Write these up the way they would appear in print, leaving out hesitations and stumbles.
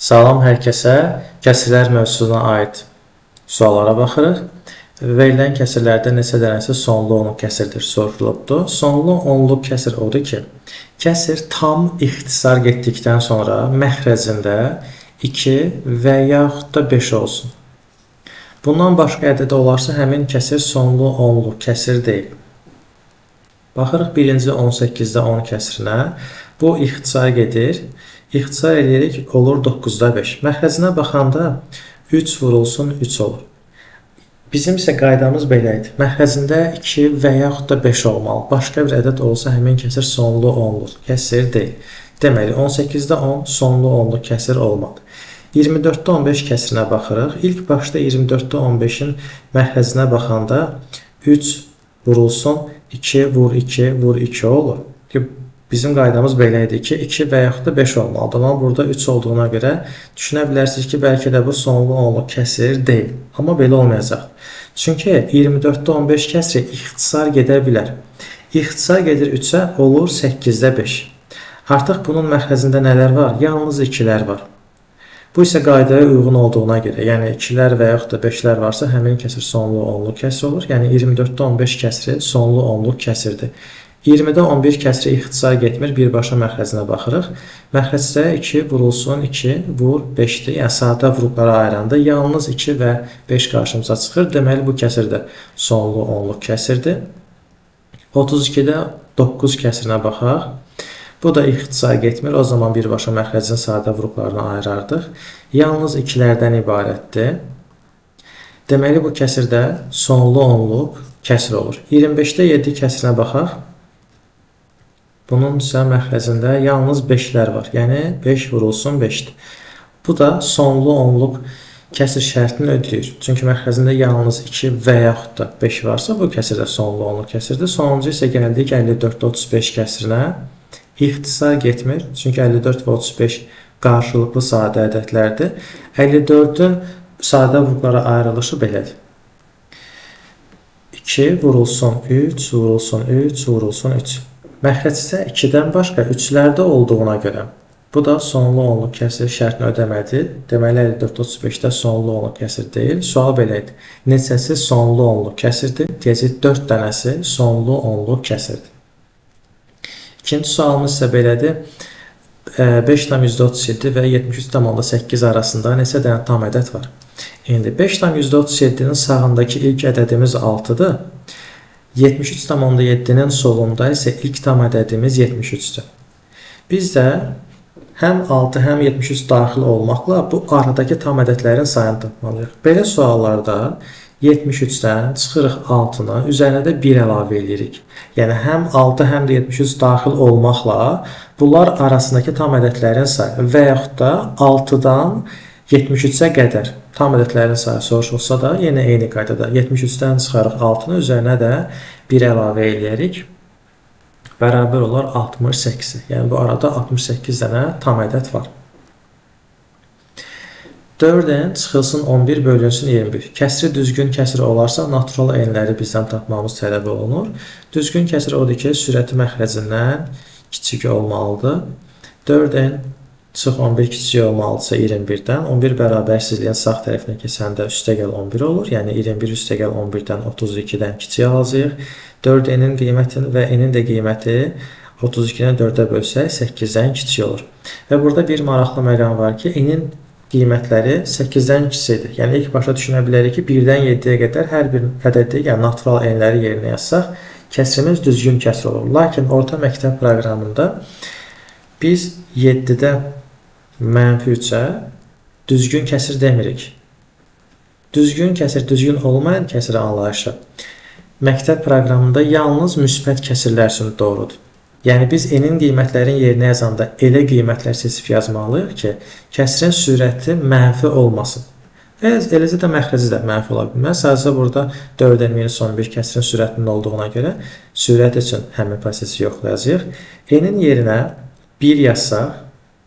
Salam hər kəsə. Kəsirlər mövzusuna aid suallara baxırıq. Verilən kəsirlərdə neçə dənəsi sonlu onluq kəsirdir soruşulubdur. Sonlu onluq kəsir odur ki, kəsir tam ixtisar getdikdən sonra məxrəcində 2 və yaxud da 5 olsun. Bundan başqa ədəd olarsa, həmin kəsir sonlu onluq kəsir deyil. Baxırıq birinci 18-də 10 kəsirinə. Bu ixtisar gedir. İxtisar eləyirik, olur 9-da 5. Məxrəcinə baxanda 3 vurulsun 3 olur. Bizim isə qaydamız belə idi. Məxrəcində 2 və yaxud da 5 olmalı. Başqa bir ədəd olsa həmin kəsir sonlu onluq kəsir deyil. Deməli 18-də 10 sonlu onluq kəsir olmadı. 24-də 15 kəsirinə baxırıq. İlk başda 24-də 15-in məxrəcinə baxanda 3 vurulsun 2 vur 2 vur 2 olur. Ki, bizim qaydamız belə idi ki, 2 və yaxud da 5 olmalıdır. Amma burada 3 olduğuna görə düşünə bilərsiniz ki, bəlkə də bu sonlu onluq kəsir deyil. Amma belə olmayacaq. Çünki 24-də 15 kəsiri ixtisar gedə bilər. İxtisar gedir 3-ə, olur 8-də 5. Artıq bunun məxrəcində nələr var? Yalnız 2-lər var. Bu isə qaydaya uyğun olduğuna görə, yəni 2-lər və yaxud da 5-lər varsa, həmin kəsir sonlu onluq kəsir olur. Yəni 24-də 15 kəsiri sonlu onluq kəsirdir. 20-də 11 kəsiri ixtisar getmir, birbaşa məxrəcinə baxırıq. Məxrəcdə 2 vurulsun 2 vur 5-dir. Yəni sadə vuruqlara ayıranda yalnız 2 və 5 qarşımıza çıxır. Deməli bu kəsir də sonlu onluq kəsirdir. 32-də 9 kəsirinə baxaq. Bu da ixtisar getmir. O zaman birbaşa məxrəcin sadə vuruqlarına ayırardıq. Yalnız 2-lərdən ibarətdir. Deməli bu kəsir də sonlu onluq kəsir olur. 25-də 7 kəsirinə baxaq. Bunun isə məxrəcində yalnız 5-lər var. Yəni 5 vurulsun 5-dir. Bu da sonlu onluq kəsir şərtini ödəyir. Çünki məxrəcində yalnız 2 və yaxud da 5 varsa, bu kəsir də sonlu onluq kəsirdir. Sonuncu isə gəldik 54-də 35 kəsirinə. İxtisar getmir. Çünki 54 və 35 qarşılıqlı sadə ədədlərdir. 54-ün sadə vuruqlara ayrılışı belədir. 2 vurulsun 3 vurulsun 3 vurulsun 3. Məxrəcdə 2-dən başqa 3-lərdə olduğuna görə bu da sonlu onluq kəsir şərtini ödəmədi. Deməli 54-35-də sonlu onluq kəsir deyil. Sual belə idi. Neçəsi sonlu onluq kəsirdir? Deyəcək 4 dənəsi sonlu onluq kəsirdir. İkinci sualımız isə belədir. 5,37 və 73,8 arasında neçə dənə tam ədəd var? İndi 5,37-nin sağındakı ilk ədədimiz 6-dır. 73,7-nin solunda isə ilk tam ədədimiz 73-dür. Biz də həm 6, həm 73 daxil olmaqla bu aradakı tam ədədlərin sayını tapmalıyıq. Belə suallarda 73-dən çıxırıq 6-nı, üzərinə də 1 əlavə edirik. Yəni həm 6, həm də 73 daxil olmaqla bunlar arasındakı tam ədədlərin sayı və yaxud da 6-dan 73-ə qədər tam ədədlərin sayı soruşulsa da yenə eyni qaydada 73-dən çıxarıq 6-nı, üzərinə də 1 əlavə eləyərik. Bərabər olar 68. Yəni bu arada 68 dənə tam ədəd var. 4n çıxılsın 11 bölünsün 21. Kəsri düzgün kəsir olarsa natural n-ləri bizdən tapmamız tələb olunur. Düzgün kəsir odur ki, sürəti məxrəcindən kiçik olmalıdır. 4n çıx 11 kiçik olmalıdırsa 21-dən. 11 bərabərsizliyin sağ tərəfinə keçəndə üstəgəl 11 olur. Yəni 21 üstəgəl 11-dən 32-dən kiçik alacağıq. 4n-in qiymətini və n-in də qiyməti 32-ni 4-ə bölsək 8-dən kiçik olur. Və burada bir maraqlı məqam var ki, n-in qiymətləri 8-dən kiçikdir. Yəni ilk başa düşünə bilərik ki, 1-dən 7-yə qədər hər bir ədədi, yəni natural n-ləri yerinə yazsaq, kəsirimiz düzgün kəsir olur. Lakin orta məktəb proqramında biz 7-də mənfi 3-ə düzgün kəsir demirik. Düzgün kəsir, düzgün olmayan kəsir anlayışı məktəb proqramında yalnız müsbət kəsirlər üçün doğrudur. Yəni biz n-in qiymətlərin yerinə yazanda elə qiymətlər seçib yazmalıyıq ki, kəsirin sürəti mənfi olmasın. Və eləcə də məxrəci də mənfi ola bilməz. Sadəcə burada 4n minus 11 kəsirin sürətinin olduğuna görə sürət üçün həmin prosesi yoxlayacağıq. N-in yerinə 1 yazsaq,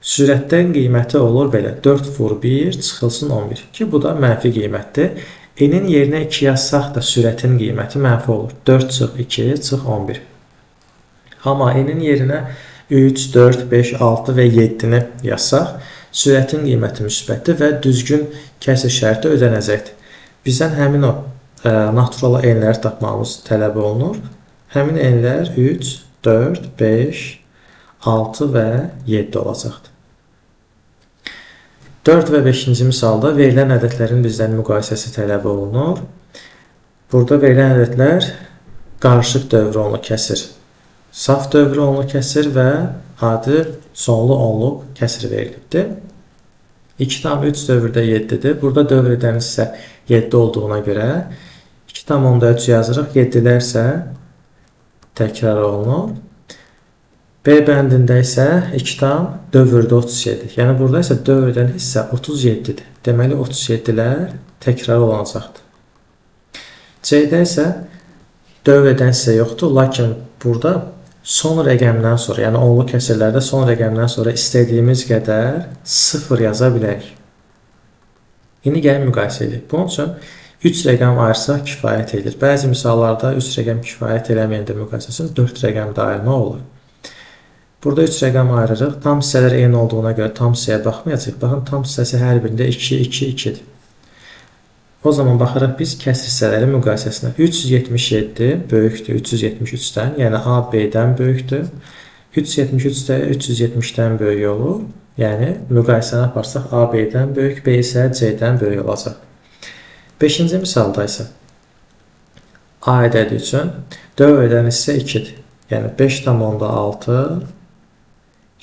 sürətdən qiyməti olur belə 4 vur 1 çıxılsın 11 ki, bu da mənfi qiymətdir. N-in yerinə 2 yazsaq da sürətin qiyməti mənfi olur. 4 çıx 2 çıx 11. Amma n-in yerinə 3, 4, 5, 6 və 7-ni yazsaq, Sürətin qiyməti müsbətdir və düzgün kəsir şərti ödənəcəkdir. Bizdən həmin o natural enləri tapmamız tələb olunur. Həmin enlər 3, 4, 5, 6 və 7 olacaqdır. 4 və 5-ci misalda verilən ədədlərin bizdən müqayisəsi tələb olunur. Burada verilən ədədlər qarışıq dövrü onluq kəsir, saf dövrü onluq kəsir və adi sonlu onluq kəsir verilibdir. 2,3 dövrdə 7-dir. Burada dövr edən hissə 7 olduğuna görə 2,3 yazırıq. 7-lər isə təkrar olunur. B bəndində isə 2 tam dövrdə 37. Yəni burada isə dövr edən hissə 37-dir. Deməli 37-lər təkrar olunacaqdır. C-də isə dövr edən hissə yoxdur, lakin burada son rəqəmdən sonra, yəni onluq kəsirlərdə son rəqəmdən sonra istədiyimiz qədər 0 yaza bilərik. İndi gəlin müqayisə edək. Bunun üçün 3 rəqəm ayırsaq kifayət edir. Bəzi misallarda 3 rəqəm kifayət eləməyəndə müqayisəsini 4 rəqəm də ayırmaq olur. Burada 3 rəqəm ayırırıq. Tam hissələr eyni olduğuna görə tam hissəyə baxmayacaq. Baxın, tam hissəsi hər birində 2, 2, 2-dir. O zaman baxırıq biz kəsir hissələrin müqayisəsinə. 377 böyükdür 373-dən, yəni A B-dən böyükdür. 373 də 370-dən böyük olur. Yəni müqayisəni aparsaq A B-dən böyük, B isə C-dən böyük olacaq. 5-ci misalda isə A ədədi üçün dövr edən hissə 2-dir. Yəni 5,6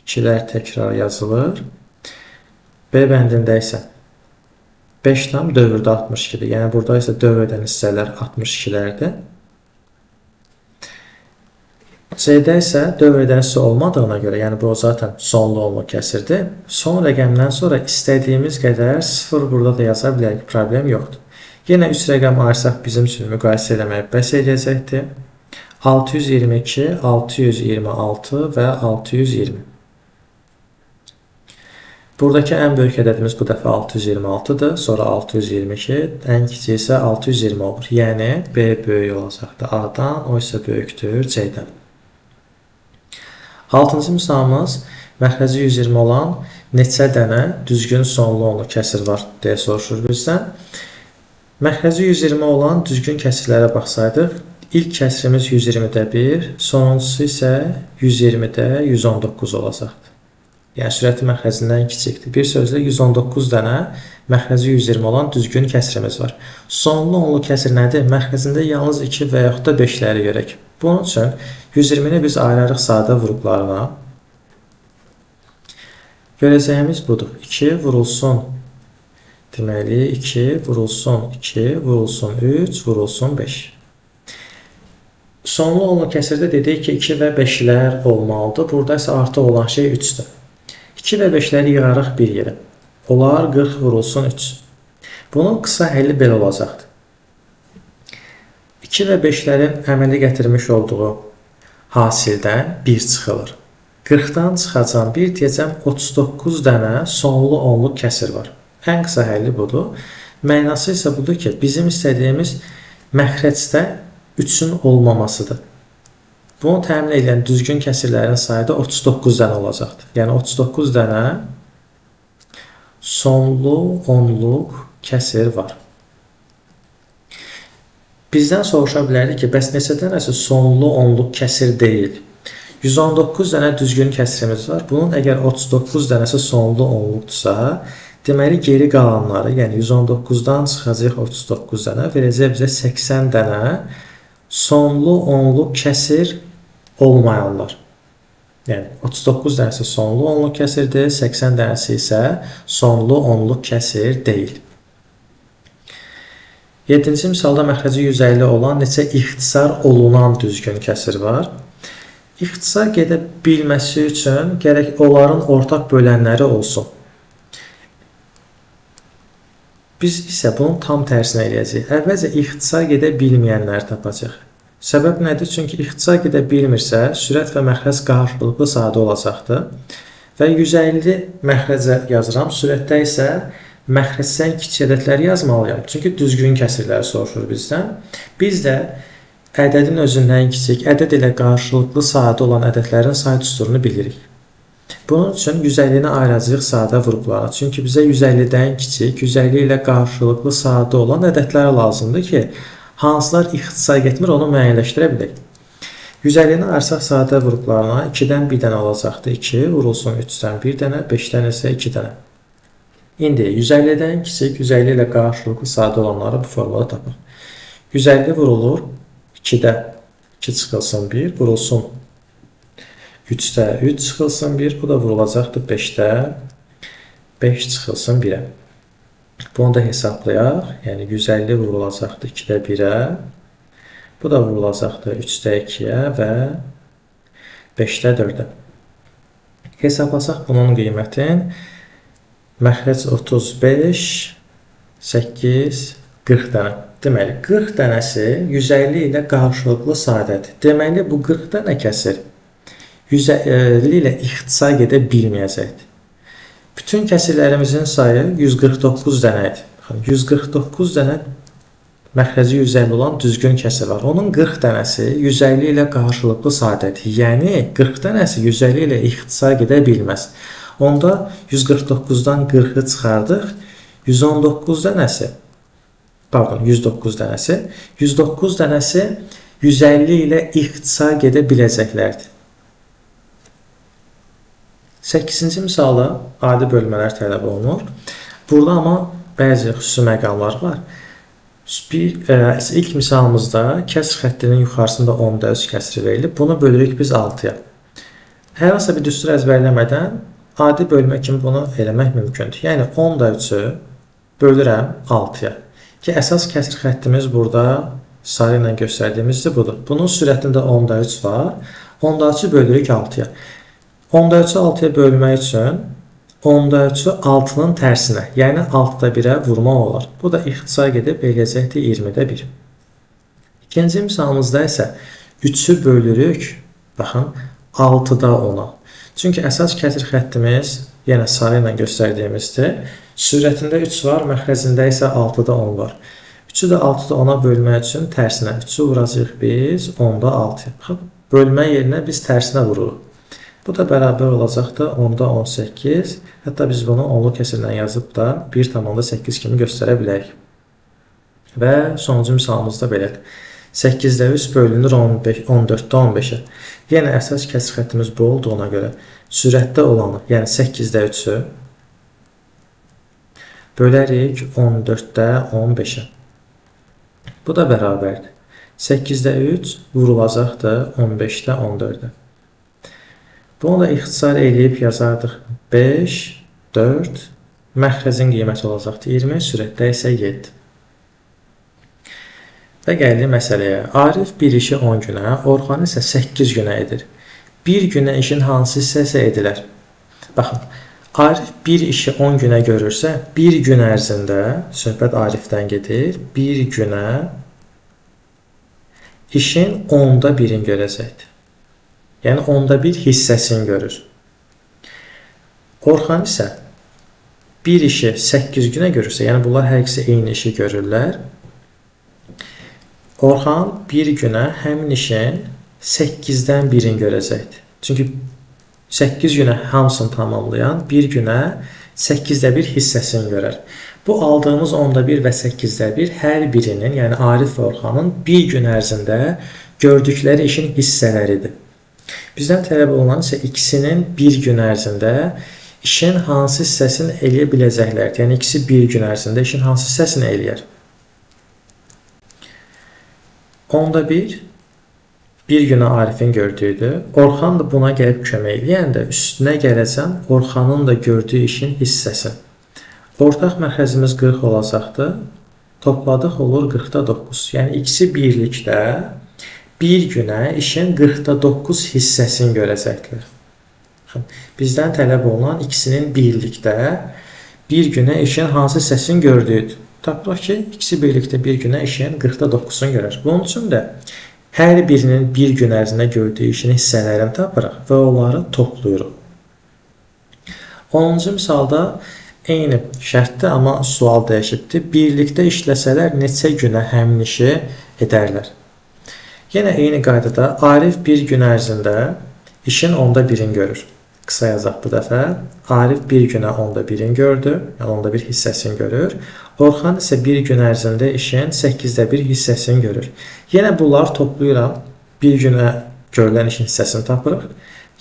2-lər təkrar yazılır. B bəndində isə 5 tam dövrdə 62-dir. Yəni burada isə dövr edən hissələr 62-lərdir. C-də isə dövr edən hissə olmadığına görə, yəni bu zaten sonlu onluq kəsirdir. Son rəqəmdən sonra istədiyimiz qədər 0 burada da yaza bilərik, problem yoxdur. Yenə 3 rəqəm ayırsaq bizim üçün müqayisə eləməyə bəs edəcəkdir. 622, 626 və 620. Buradakı ən böyük ədədimiz bu dəfə 626-dır, sonra 622, ən kiçiyi isə 620 olur. Yəni B böyük olacaqdır A-dan, o isə böyükdür C-dən. 6-cı misalımız məxrəci 120 olan neçə dənə düzgün sonlu onluq kəsir var deyə soruşur bizdən. Məxrəci 120 olan düzgün kəsirlərə baxsaydıq, ilk kəsirimiz 120-də 1, sonuncusu isə 120-də 119 olacaqdır. Yəni sürəti məxrəcindən kiçikdir. Bir sözlə 119 dənə məxrəci 120 olan düzgün kəsirimiz var. Sonlu onluq kəsir nədir? Məxrəcində yalnız 2 və yaxud da 5-ləri görək. Bunun üçün 120-ni biz ayırarıq sadə vuruqlarına. Görəcəyimiz budur. 2 vurulsun. Deməli 2 vurulsun 2 vurulsun 3 vurulsun 5. Sonlu onluq kəsirdə dedik ki 2 və 5-lər olmalıdır. Burada isə artıq olan şey 3-dür. 2 və 5-ləri yığarıq bir yerə. Onlar 40 vurulsun 3. Bunun qısa həlli belə olacaqdır. 2 və 5-lərin əmələ gətirmiş olduğu hasildən 1 çıxılır. 40-dan çıxacam 1 deyəcəm 39 dənə sonlu onluq kəsir var. Ən qısa həlli budur. Mənası isə budur ki, bizim istədiyimiz məxrəcdə 3-ün olmamasıdır. Bunu təmin edən düzgün kəsirlərin sayı da 39 dənə olacaqdır. Yəni 39 dənə sonlu onluq kəsir var. Bizdən soruşa bilərdik ki, bəs neçə dənəsi sonlu onluq kəsir deyil? 119 dənə düzgün kəsirimiz var. Bunun əgər 39 dənəsi sonlu onluqdursa, deməli geri qalanları, yəni 119-dan çıxacaq 39 dənə, verəcək bizə 80 dənə sonlu onluq kəsir olmayanlar. Yəni 39 dənəsi sonlu onluq kəsirdir, 80 dənəsi isə sonlu onluq kəsir deyil. 7-ci misalda məxrəci 150 olan neçə ixtisar olunan düzgün kəsir var. İxtisar gedə bilməsi üçün gərək onların ortaq bölənləri olsun. Biz isə bunun tam tərsinə eləyəcəyik. Əvvəlcə ixtisar gedə bilməyənləri tapacaq. Səbəb nədir? Çünki ixtisar gedə bilmirsə, sürət və məxrəc qarşılıqlı sadə olacaqdır. Və 150 məxrəcə yazıram, sürətdə isə məxrəcdən kiçik ədədləri yazmalıyam. Çünki düzgün kəsirləri soruşur bizdən. Biz də ədədin özündən kiçik, ədəd ilə qarşılıqlı sadə olan ədədlərin say düsturunu bilirik. Bunun üçün 150-ni ayıracağıq sadə vurğularına. Çünki bizə 150-dən kiçik, 150 ilə qarşılıqlı sadə olan ədədlər lazımdır ki, hansılar ixtisar getmir, onu müəyyənləşdirə bilək. 150-ni ayırsaq sadə vurğularına 2-dən 1 dənə olacaqdır. 2 vurulsun 3-dən 1 dənə, 5-dən isə 2 dənə. İndi 150-dən kiçik, 150 ilə qarşılıqlı sadə olanları bu formada tapaq. 150 vurulur 2-də 2 çıxılsın 1, vurulsun 3-də 3 çıxılsın 1, bu da vurulacaqdır 5-də 5 çıxılsın 1-ə. Bunu da hesablayaq. Yəni 150 vurulacaqdır 2-də 1-ə. Bu da vurulacaqdır 3-də 2-yə və 5-də 4-ə. Hesablasaq bunun qiymətini, məxrəc 35, 8, 40 dənə. Deməli, 40 dənəsi 150 ilə qarşılıqlı sadədir. Deməli, bu 40 dənə kəsir 150 ilə ixtisar edə bilməyəcəkdir. Bütün kəsirlərimizin sayı 149 dənə idi. Baxın, 149 dənə məxrəci 150 olan düzgün kəsir var. Onun 40 dənəsi 150 ilə qarşılıqlı sadədir. Yəni 40 dənəsi 150 ilə ixtisar edə bilməz. Onda 149-dan 40-ı çıxardıq. 119 dənəsi, pardon, 109 dənəsi, 109 dənəsi 150 ilə ixtisar edə biləcəklərdir. 8-ci misalda adi bölmələr tələb olunur. Burada amma bəzi xüsusi məqamlar var. İlk misalımızda kəsr xəttinin yuxarısında 10-da 3 kəsri verilib. Bunu bölürük biz 6-ya. Hər hansısa bir düstur əzbərləmədən adi bölmə kimi bunu eləmək mümkündür. Yəni 10-da 3-ü bölürəm 6-ya. Ki, əsas kəsr xəttimiz burada sarı ilə göstərdiyimizdir budur. Bunun sürətində 10-da 3 var. 10-da 3-ü bölürük 6-ya. 10-da 3-ü 6-ya bölmək üçün 10-da 3-ü 6-nın tərsinə, yəni 6-da 1-ə vurmaq olar. Bu da ixtisar gedib eləyəcəkdir 20-də 1. İkinci misalımızda isə 3-ü bölürük, baxın, 6-da 10-a. Çünki əsas kəsr xəttimiz yenə sarı ilə göstərdiyimizdir. Sürətində 3 var, məxrəcində isə 6-da 10 var. 3-ü də 6-da 10-a bölmək üçün tərsinə 3-ü vuracağıq biz 10-da 6-ya. Baxın, bölmə yerinə biz tərsinə vururuq. Bu da bərabər olacaqdır 10-da 18. Hətta biz bunu onluq kəsirlə yazıb da 1,8 kimi göstərə bilərik. Və sonuncu misalımız da belədir. 8-də 3 bölünür 14-də 15-ə. Yenə əsas kəsr xəttimiz bu olduğuna görə sürətdə olanı, yəni 8-də 3-ü bölərik 14-də 15-ə. Bu da bərabərdir. 8-də 3 vurulacaqdır 15-də 14-ə. Bunu da ixtisar eləyib yazardıq 5, 4, məxrəcin qiyməti olacaqdır 20, sürətdə isə 7. Və gəldik məsələyə. Arif bir işi 10 günə, Orxan isə 8 günə edir. Bir günə işin hansı hissəsi edilər? Baxın, Arif bir işi 10 günə görürsə, bir gün ərzində, söhbət Arifdən gedir, bir günə işin 10-da 1-ini görəcəkdir. Yəni 10-da 1 hissəsini görür. Orxan isə bir işi 8 günə görürsə, yəni bunlar hər ikisi eyni işi görürlər. Orxan bir günə həmin işin 8-dən 1-ini görəcəkdir. Çünki 8 günə hamısını tamamlayan bir günə 8-də 1 hissəsini görər. Bu aldığımız 10-da 1 və 8-də 1 hər birinin, yəni Arif və Orxanın bir gün ərzində gördükləri işin hissələridir. Bizdən tələb olunan isə ikisinin bir gün ərzində işin hansı hissəsini eləyə biləcəklərdir. Yəni ikisi bir gün ərzində işin hansı hissəsini eləyər? 10-da 1 bir günə Arifin gördüyüdür. Orxan da buna gəlib kömək eləyəndə üstünə gələcəm Orxanın da gördüyü işin hissəsi. Ortaq məxrəcimiz 40 olacaqdır. Topladıq olur 40-da 9. Yəni ikisi birlikdə bir günə işin 40-da 9 hissəsini görəcəklər. Bizdən tələb olunan ikisinin birlikdə bir günə işin hansı hissəsini gördüyüdür. Tapırıq ki, ikisi birlikdə bir günə işin 40-da 9-unu görər. Bunun üçün də hər birinin bir gün ərzində gördüyü işin hissələrini tapırıq və onları toplayırıq. 10-cu misalda eyni şərtdir, amma sual dəyişibdir. Birlikdə işləsələr neçə günə həmin işi edərlər? Yenə eyni qaydada Arif bir gün ərzində işin 10-da 1-ini görür. Qısa yazaq bu dəfə. Arif bir günə 10-da 1-in gördü, yəni 10-da 1 hissəsini görür. Orxan isə bir gün ərzində işin 8-də 1 hissəsini görür. Yenə bunları toplayıram. Bir günə görülən işin hissəsini tapırıq.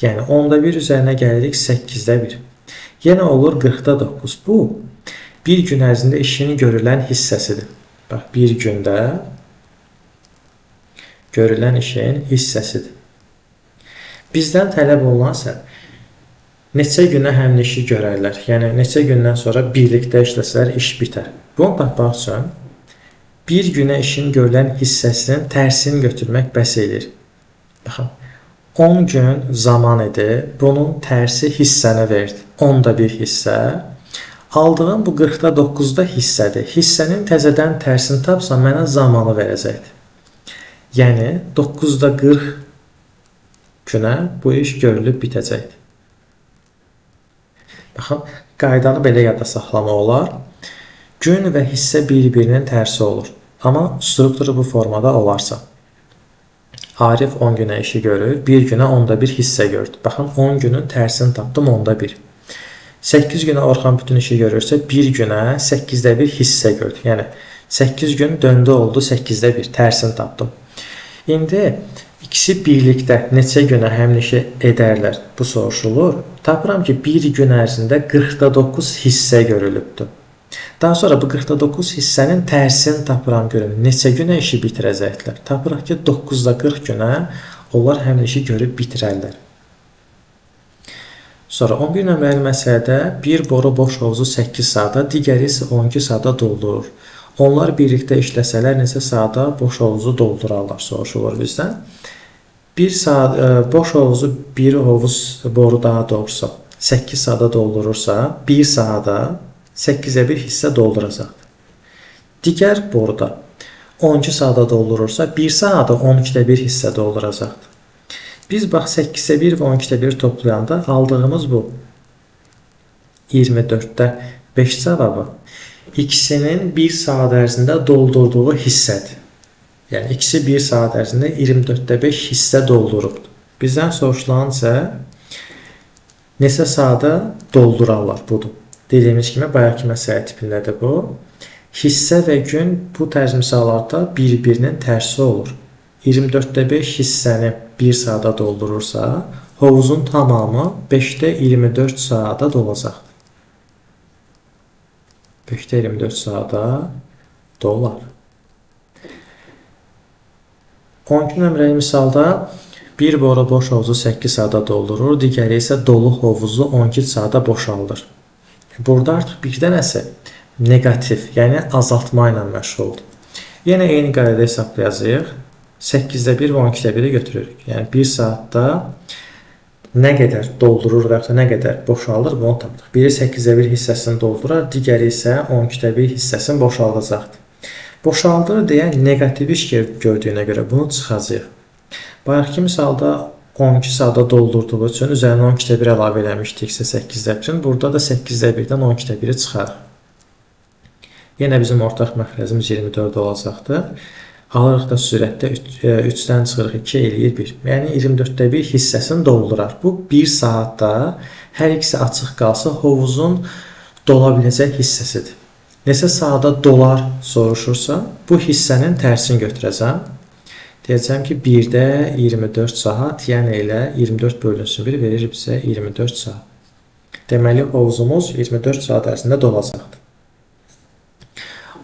Yəni 10-da 1 üzərinə gəlirik 8-də 1. Yenə olur 40-da 9. Bu, bir gün ərzində işin görülən hissəsidir. Bax, bir gündə görülən işin hissəsidir. Bizdən tələb olunansa, neçə günə həmin işi görərlər. Yəni, neçə gündən sonra birlikdə işləsələr iş bitər. Bunu tapmaq üçün bir günə işin görülən hissəsinin tərsini götürmək bəs edir. Baxın, 10 gün zaman idi, bunun tərsi hissəni verdi. 10-da 1 hissə. Aldığım bu 40-da 9-da hissədir. Hissənin təzədən tərsini tapsam, mənə zamanı verəcəkdir. Yəni, 9-da 40 günə bu iş görülüb bitəcəkdir. Baxın, qaydanı belə yadda saxlamaq olar. Gün və hissə bir-birinin tərsi olur. Amma strukturu bu formada olarsa. Arif 10 günə işi görür, bir günə 10-da 1 hissə gördü. Baxın, 10 günün tərsini tapdım, 10-da 1. 8 günə Orxan bütün işi görürsə, bir günə 8-də 1 hissə gördü. Yəni, 8 gün döndü oldu, 8-də 1, tərsini tapdım. İndi ikisi birlikdə neçə günə həmin işi edərlər? Bu soruşulur. Tapıram ki, bir gün ərzində 40-da 9 hissə görülübdür. Daha sonra bu 40-da 9 hissənin tərsini tapıram görüm, neçə günə işi bitirəcəklər. Tapırıq ki, 9-da 40 günə onlar həmin işi görüb bitirərlər. Sonra 11 nömrəli məsələdə bir boru boş hovuzu 8 saata, digəri isə 12 saata doldurur. Onlar birlikdə işləsələr neçə saata boş hovuzu doldurarlar, soruşulur bizdən. Bir saat, boş hovuzu bir hovuz boru daha doğrusu 8 saata doldurursa, 1 saata 8-ə 1 hissə dolduracaqdır. Digər boruda 12 saata doldurursa, 1 saata 12-də 1 hissə dolduracaqdır. Biz bax 8-ə 1 və 12-də 1 toplayanda aldığımız bu 24-də 5 cavabı ikisinin 1 saat ərzində doldurduğu hissədir. Yəni, ikisi 1 saat ərzində 24-də 5 hissə doldurubdur. Bizdən soruşulan isə neçə saata doldurarlar budur. Dediyimiz kimi, bayaqki məsələ tipindədir bu. Hissə və gün bu tərz misallarda bir-birinin tərsi olur. 24-də 5 hissəni 1 saata doldurursa, hovuzun tamamı 5-də 24 saata dolacaqdır. 5-də 24 saata dolar. 12 nömrəli misalda bir boru boş hovuzu 8 saata doldurur, digəri isə dolu hovuzu 12 saata boşaldır. Burada artıq bir dənəsi neqativ, yəni azaltma ilə məşğuldur. Yenə eyni qaydada hesablayacağıq. 8-də 1 və 12-də 1-i götürürük. Yəni 1 saatda nə qədər doldurur və yaxud da nə qədər boşaldır, bunu tapdıq. Biri 8-də 1 hissəsini doldurar, digəri isə 12-də 1 hissəsini boşaldacaqdır. Boşaldır deyə neqativ iş gördüyünə görə bunu çıxacaq. Bayaqki misalda 12 saata doldurduğu üçün üzərinə 12-də 1 əlavə eləmişdiksə 8-də 1-in, burada da 8-də 1-dən 12-də 1-i çıxarıq. Yenə bizim ortaq məxrəcimiz 24 olacaqdır. Alırıq da sürətdə 3-dən çıxırıq 2 eləyir 1. Yəni 24-də 1 hissəsini doldurar. Bu 1 saatda hər ikisi açıq qalsa hovuzun dola biləcək hissəsidir. Neçə saata dolar soruşursa, bu hissənin tərsini götürəcəm. Deyəcəm ki, 1-də 24 saat, yəni elə 24 bölünsün 1 verir bizə 24 saat. Deməli, hovuzumuz 24 saat ərzində dolacaqdır.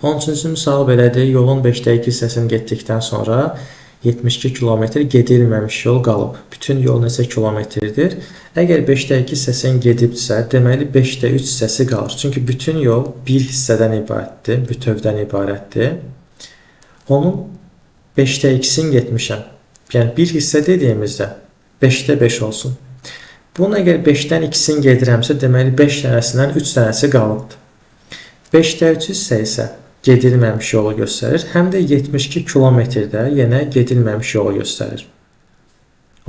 13-cü misal belədir. Yolun 5-də 2 hissəsini getdikdən sonra 72 kilometr gedilməmiş yol qalıb. Bütün yol neçə kilometrdir? Əgər 5-də 2 hissəsini gedibsə, deməli 5-də 3 hissəsi qalır. Çünki bütün yol bir hissədən ibarətdir, bütövdən ibarətdir. Onun 5-də 2-sini getmişəm. Yəni bir hissə dediyimizdə 5-də 5 olsun. Bunun əgər 5-dən 2-sini gedirəmsə, deməli 5 dənəsindən 3 dənəsi qalıbdır. 5-də 3 hissə isə gedilməmiş yolu göstərir. Həm də 72 kilometrdə yenə gedilməmiş yolu göstərir.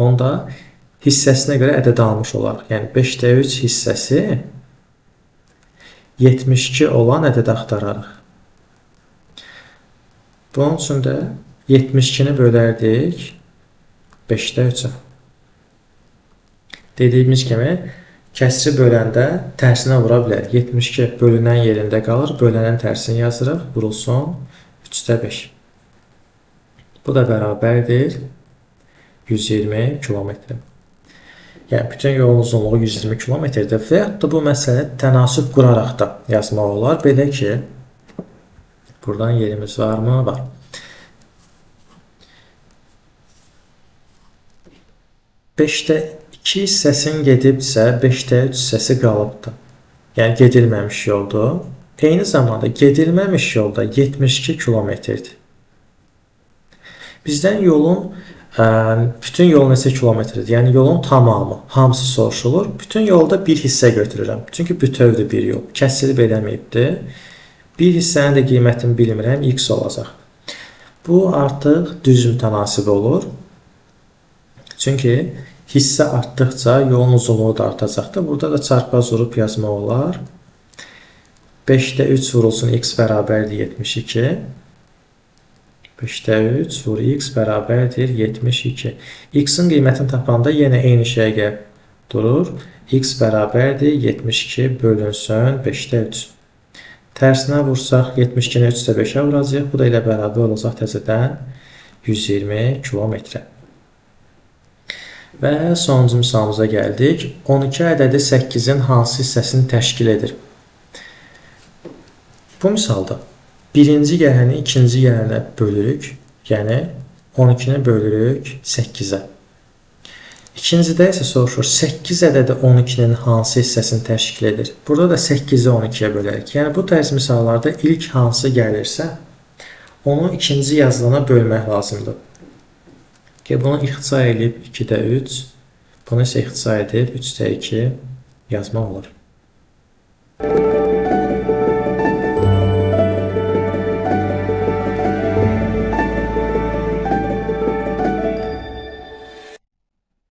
Onda hissəsinə görə ədəd almış olaraq. Yəni 5-də 3 hissəsi 72 olan ədəd axtararıq. Bunun üçün də 72-ni bölərdik 5-də 3-ə. Dediyimiz kimi Kəsri böləndə tərsinə vura bilər. 72 bölünən yerində qalır. Bölənin tərsini yazırıq. Vurulsun 3-də 5. Bu da bərabərdir 120 kilometrə. Yəni, bütün yolun uzunluğu 120 kilometrdir. Və yaxud da bu məsələni tənasüb quraraq da yazmaq olar. Belə ki, buradan yerimiz varmı? Var. 5-də 2 hissəsinin gedibsə, 5-də 3 hissəsi qalıbdır. Yəni, gedilməmiş yoldur. Eyni zamanda gedilməmiş yolda 72 kilometrdir. Bizdən yolun, bütün yol neçə kilometrdir? Yəni, yolun tamamı, hamısı soruşulur. Bütün yolda bir hissə götürürəm. Çünki bütövdür bir yol. Kəsilib eləməyibdir. Bir hissənin də qiymətini bilmirəm, x olacaq. Bu artıq düz mütənasib olur. Çünki hissə artdıqca yolun uzunluğu da artacaqdır. Burada da çarpaz vurub yazmaq olar. 5-də 3 vurulsun x bərabərdir 72. 5-də 3 vur x bərabərdir 72. X-in qiymətini tapanda yenə eyni şeyə gəlib durur. X bərabərdir 72 bölünsün 5-də 3. Tərsinə vursaq 72-ni 3-də 5-ə vuracaq. Bu da ilə bərabər olacaq təzədən 120 kilometrə. Və sonuncu misalımıza gəldik. 12 ədədi 8-in hansı hissəsini təşkil edir? Bu misalda birinci gələni ikinci gələnə bölürük. Yəni 12-ni bölürük 8-ə. İkincidə isə soruşur 8 ədədi 12-nin hansı hissəsini təşkil edir? Burada da 8-i 12-yə bölərik. Yəni bu tərz misallarda ilk hansı gəlirsə, onu ikinci yazılana bölmək lazımdır. Ki, bunu ixtisar edib 2-də 3, bunu isə ixtisar edib 3-də 2 yazmaq olar.